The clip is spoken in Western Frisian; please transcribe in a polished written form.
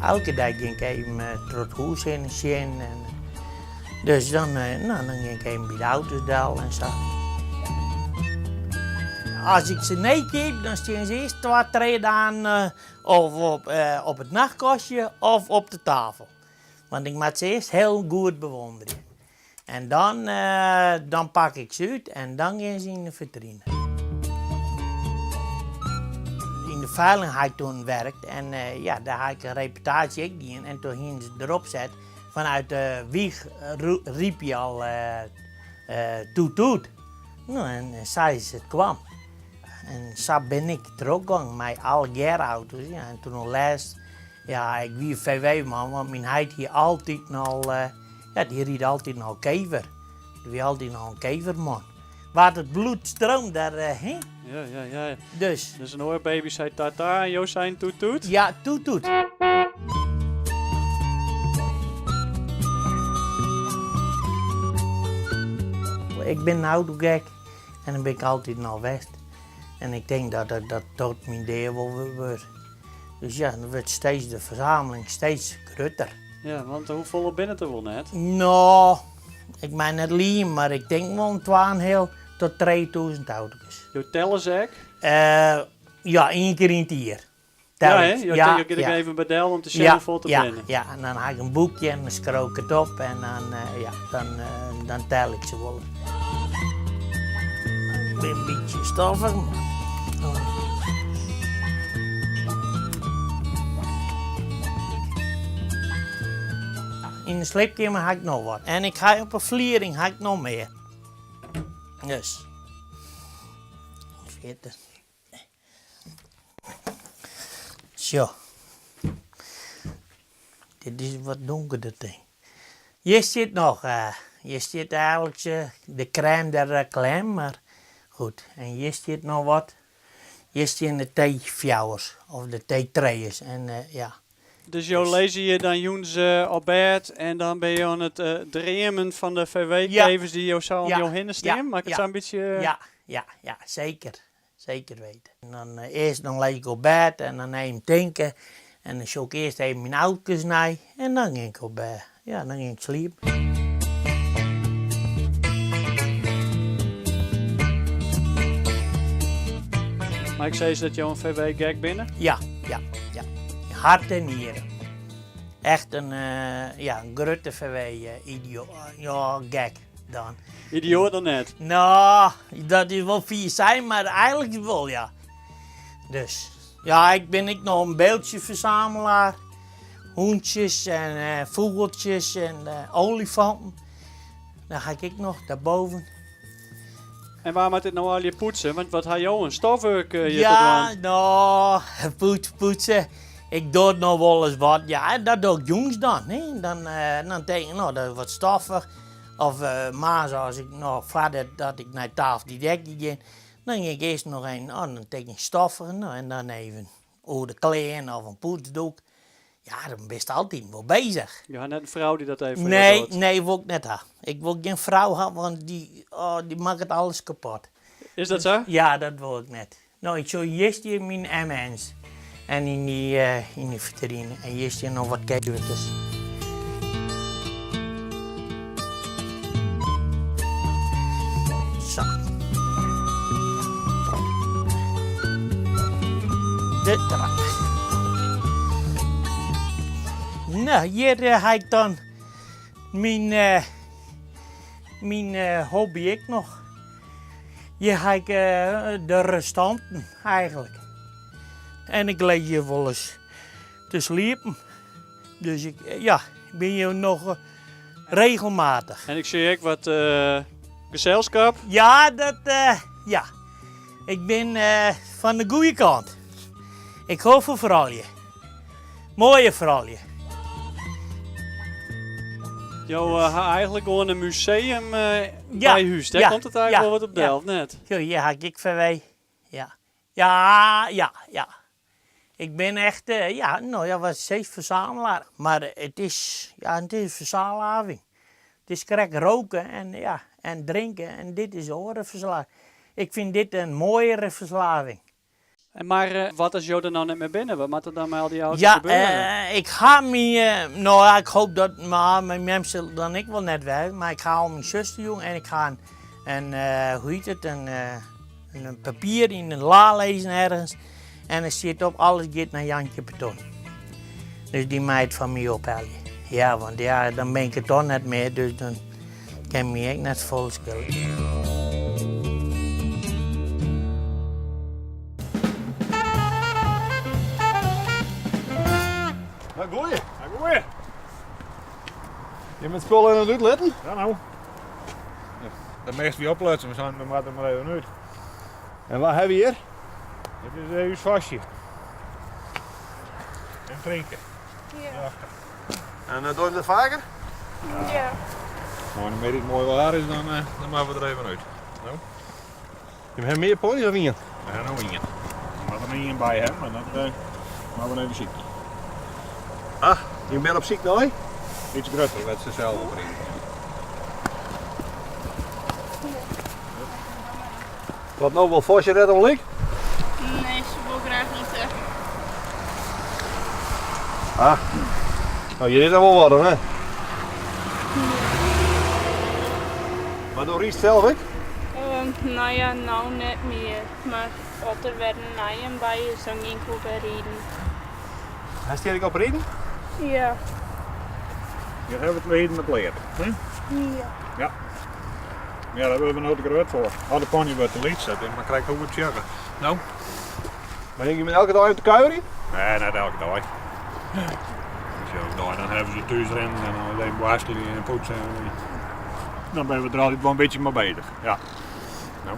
Elke dei gean ik even troch it hûs hinne sjen. En, dus dan, no, dan gean ik even by de auto's del en sa. As ik se nij keap, dan stean se earst twa, trije dagen of op it nachtkastje of op de tafel. Want ik moat se earst hiel goed bewûnderje. En dan, dan pak ik se út en dan gean se yn de fitrine. Yn de feiling ha ik toen werkt en ja, dêr ha ik in reportaazje ek dien en toen hiene se derop set vanuit de wieg riep je al toet toet. No en sa is it kwam. En sa bin ik trochgong mei allegear auto's. Ja, en toen lêst, ja, ik wie VW-man, want myn heit hie altyd al Ja, dy ried altyd al kever. Der wie altyd al in keverman. Wa't it bloed streamt dêr hin. Ja, ja, ja. Dus. Dus in oar baby sei tata en jo seinen toet toet? Ja, toet toet. Ik bin in autogek en dat bin ik altyd al west. En ik tink dat ik dat tot myn dea wol wurd. Dus ja, dan wurdt steeds de ferzameling steeds grutter. Ja, want hoefolle binne it der wol net? No, ik mei net ligen, mar ik tink wol in twaenheal tot 3000 auto's. Jo telle se ek? Ja, ien kear yn it jier. Ja, hè? Jo, ja, jo gean ek even by del om te sjen hoefolle der binne. Ja, en dan ha ik in boekje en dan skriuw ik it op en dan, ja, dan, dan tel ik se wol. Ik bin in bytsje stoffich. Yn de sliepkeamer ha ik noch wat. En ik ha op 'e fliering ha ik noch mear. Dus. 40. Sjoch. Dit is wat donkerder ding. Hjir stiet noch, hjir stiet eigenlik de crème de la crème, mar goed. En hjir stiet noch wat. Hjir stean de T-fjouwers of de T-trijers en ja. Dus jo lizze hjir dan jûns op bêd en dan binne jo oan it dreamen fan de VW-kevers dy't jo sa om jo hinne stean? Moat ik it sa in bytsje... Ja, ja, ja, seker. Zeker weten. En dan earst dan lis ik op bêd en dan even tinke en dan sjoch ik earst even myn autokes nei en dan gean ik op bêd. Ja, dan gean ik sliepen. Mei ik sizze dat jo in VW-gek binne? Ja, ja, ja. Hart en nieren. Echt in, ja, in grutte VW-idioat. Ja, gek dan. Idioat dan net? No, dat is wol fier sein, mar eigenlik wol, ja. Dus, ja, ik bin ek noch in beeldsjefersamelaar. Hûntsjes en fûgeltsjes en olifanten. Dêr ha ik ek noch, dêrboven. En wa moat dit no allegear poetse? Want wat ha jo in stofwurk hjir te Ja, dwaan? no, poetse. Ik doch noch wolris wat. Ja, dat doch ik jûns dan. Hè. Dan, dan tink ik, no, dat is wat stoffich. Of moarns as ik noch foardat dat ik nei tafel te dekjen gean, dan gean ik earst noch even, oh, dan tink ik stoffich, no, en dan even oer de klean of in poetsdoek. Ja, dan bist altyd wol bezich. Jo ha net in frou dy't dat even foar jo Nee, docht? nee, wol ik net ha. Ik wol gjin frou ha, want dy, oh, dy makket alles kapot. Is dat sa? Ja, dat wol ik net. No, ik sjoch hjir stean myn MN's en yn dy, yn dy fitrine en hjir stean noch wat keverkes. Sa. De trap. No, hjir ha ik dan myn, myn hobby ek noch. Hjir ha ik de restanten eigenlik. En ik lis hjir wolris te sliepen. Dus ik, ja, bin hjir noch regelmatich. En ik sjoch ek wat geselskap. Ja, dat, ja. Ik bin fan de goede kant. Ik hou fan froulju. Moaie froulju. Jo ha eigenlik gewoan in museum by hús. Dêr komt it eigenlik wol wat op del, of net? Sjoch, hjir ha ik ek VW. Ja. Ja, ja, ja. Ik bin echt, ja, no ja, wat sis, verzamelaar. Mar it is, ja, it is in ferslaving. It is krekt roken en, ja, en drinken en dit is oare ferslaving. Ik fyn dit in moaiere ferslaving. En mar wat as jo der no net mear binne? Wat moat der dan mei al dy auto's Ja, gebeure? ik ha my, no ja, ik hoop dat, mar myn mem sil dan ek wol net wêze, mar ik ha al myn suster jûn en ik ha in, hoe hjit it, in papier yn in la lizzen ergens en der stiet op alles giet nei Jantje Petoen. Dus dy mei it foar my ophelje. Ja, want ja, dan bin ik it toch net mear, dus dan kin my ek net folle skele. No goeie. No goeie. Je met spul in it útlitten? Ja no. De meeste wie opletten, we zijn er maar even uit. En wat hebben we hier? Dit is uh, uw vastje. En drinken. Ja. En doe je dat vaker? Ja. Moai, wannear it moai waar is, dan, dan moatte we der even út. No? Je hebben mear pony's of ien? We ha no ien. Der moat der ien by ha, mar dat moatte we even sykje. Ah, je bent op syk nei? Iets grutter, wêr't se sels op ride. Wat no wol Vosje net oan lyk? Nee, se wol graach ite. Ah, no hjir is dan wol wat dan, hè? Mar do rydst sels ek? No ja, no net mear. Mar as der wer in nijen by is, dan gean ik wol wer riden. Hast hjir ek op riden? Ja. Hjir hawwe we it riden it leard. Hm? Ja. Ja. Ja, dêr wurde we no te grut foar. Oh, de pony wurdt te lyts, dat is mar krekt hoe we it sjogge. No? Mar gean je elke dei om te kuierjen? Nee, net elke dei. Elke dei dan hawwe se thús rinnen en dan even boarstelje en poetse. Dan binne we der altyd wol in bytsje mei beuzich. Ja. No.